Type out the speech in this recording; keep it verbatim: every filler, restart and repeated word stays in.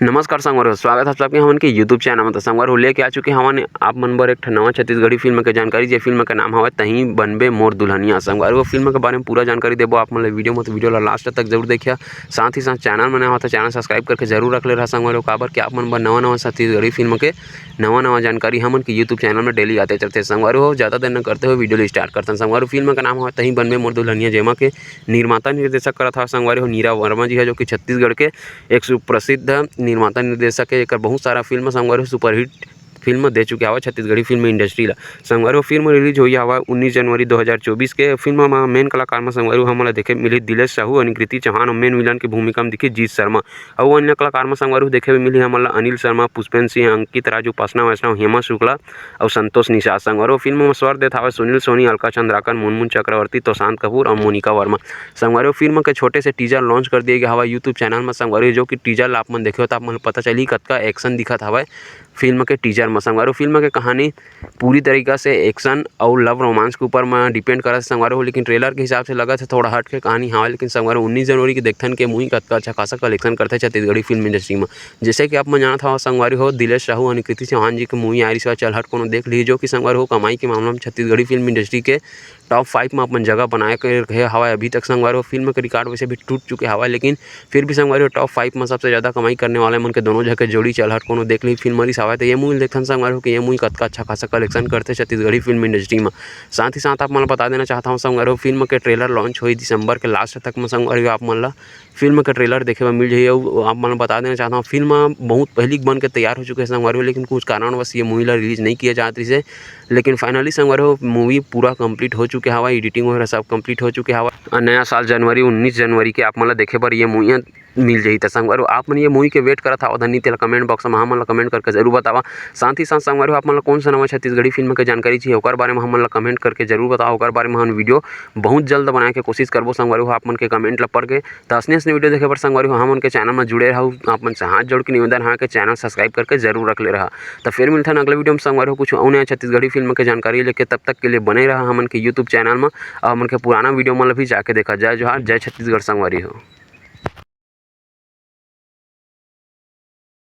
नमस्कार संगवारी हो, स्वागत है आप सबके हमन के YouTube चैनल में। तो संगवारी हो, लेके आ चुके हवन आप मन बर एक ठन नवा छत्तीसगढ़ी फिल्म के जानकारी, जे फिल्म के नाम हवय तहीं बनबे मोर दुल्हनिया। संगवारी हो, फिल्म के बारे में पूरा जानकारी देबो आप मन ला वीडियो में, तो वीडियो ला लास्ट तक जरूर देखिया। साथ ही साथ चैनल में नया हो तो चैनल सब्सक्राइब करके जरूर रख ले रहा संगवारी हो, काबर कि आप मन बर नवा नवा छत्तीसगढ़ी फिल्म के नवा नवा जानकारी हमन के YouTube चैनल में डेली आते चलते। संगवारी हो, ज्यादा देर न करते हुए वीडियो ला स्टार्ट करथन। संगवारी हो, फिल्म के नाम हवय तहीं बनबे मोर दुल्हनिया, जेमा के निर्माता निर्देशक करत हवय संगवारी हो नीरव वर्मा जी है, जो कि छत्तीसगढ़ के एक सुप्रसिद्ध निर्माता निर्देशक है। एकर बहुत सारा फिल्म संगवारी हो सुपरहिट फिल्म दे चुके हवय छत्तीसगढ़ी फिल्म इंडस्ट्री ला। संगवारी हो, फिल्म रिलीज होई हवय उन्नीस जनवरी दो हज़ार चौबीस के। फिल्म म मेन कलाकार म संगवारी हो हमन ला देखे मिलही दिलेश साहू, अनुकृति चौहान, अउ मेन विलन के भूमिका म दिखही जीत शर्मा। अउ अन्य कलाकार म संगवारी हो देखे मिलही हमन ला अनिल शर्मा, पुष्पेंद्र सिंह, अंकित राज, उपासना वैष्णव, हेमा शुक्ला अउ संतोष निषाद। संगवारी हो, फिल्म म स्वर देत हवय सुनील सोनी, अलका चंद्राकर, मुनमुन चक्रवर्ती, तोशांत कपूर अउ मोनिका वर्मा। संगवारी हो, फिल्म के छोटे से टीजर लॉन्च कर दिए गए हवय YouTube चैनल म संगवारी हो, जो कि टीजर ला आप मन देखे हो तो आप मन ल पता चलही कतका एक्शन दिखत हवय फिल्म के टीजर म। संगवारी हो, फिल्म के कहानी पूरी तरीका से एक्शन अउ लव रोमांस के ऊपर म डिपेंड करत हे संगवारी हो, लेकिन ट्रेलर के हिसाब से लगत हे थोड़ा हट के कहानी हवय। लेकिन संगवारी हो, उन्नीस जनवरी के देखथन के मूवी कतका अच्छा खासा कलेक्शन करथे छत्तीसगढ़ी फिल्म इंडस्ट्री म। जैसे कि आप मन जानत हव संगवारी हो, दिलेश साहू, अनुकृति चौहान जी के मूवी आय रिहिस हवय चल हट कोनो देख लिही, जो कि संगवारी हो कमाई के मामला में छत्तीसगढ़ी फिल्म इंडस्ट्री के टॉप फाइव में अपन जगह बनाए के रहे हवय अभी तक संगवारी हो। फिल्म के रिकॉर्ड वैसे भी टूट चुके हवय, लेकिन फिर भी संगवारी हो टॉप फाइव में सबसे ज्यादा कमाई करने वाले मन के दोनों झन के जोड़ी चल हट कोनो देख लिही फिल्म रिहिस हवय। तो ये मूवी देखथन संगवारी हो कि ये मूवी कतका अच्छा खासा कलेक्शन करथे छत्तीसगढ़ी फिल्म इंडस्ट्री में। साथ ही साथ आप मन ल बता देना चाहता हूँ संगवारी हो, फिल्म के ट्रेलर लॉन्च होई दिसंबर के लास्ट तक में संगवारी हो, आप मन ल फिल्म के ट्रेलर देखे बर मिल जाही। अउ आप मन ल बता देना चाहता हूँ, फिल्म बहुत पहली बन के तैयार हो चुके हे संगवारी हो, लेकिन कुछ कारणवश ये मूवी ला रिलीज नहीं किया जात रहिस हे। लेकिन फाइनली संगवारी हो, मूवी पूरा कंप्लीट हो चुके हवय, एडिटिंग वगैरह सब कंप्लीट हो चुके हवय। अउ नया साल जनवरी, उन्नीस जनवरी के आप मन ल देखे बर ये मूवी मिल जाही। त संगवारी हो, आप मन ये मूवी के वेट करत हव धनी, तेला कमेंट बॉक्स में हमन ला कमेंट करके जरूर बतावा। साथ ही साथ संगवारी हो, आप मन ला कौन सा नवा छत्तीसगढ़ी फिल्म के जानकारी चाहिए, ओकर बारे में हमन ला कमेंट करके जरूर बतावा। ओकर बारे में हमन वीडियो बहुत जल्द बनाए के कोशिश करबो संगवारी हो, आप मन के कमेंट ला पढ़ के। त असने असने वीडियो देखे बर संगवारी हो, हमन के चैनल में जुड़े रहू। आप मन से हाथ जोड़ के निवेदन है कि चैनल सब्सक्राइब करके जरूर रख ले रहा। त फिर मिलथन अगले वीडियो में संगवारी हो, कुछ अउ नया छत्तीसगढ़ी फिल्म के जानकारी लेके। तब तक के लिए बने रहा हमन के YouTube चैनल में, अउ हमन के पुराना वीडियो मन ला भी जाके देखा। जय जोहार, जय छत्तीसगढ़ संगवारी हो।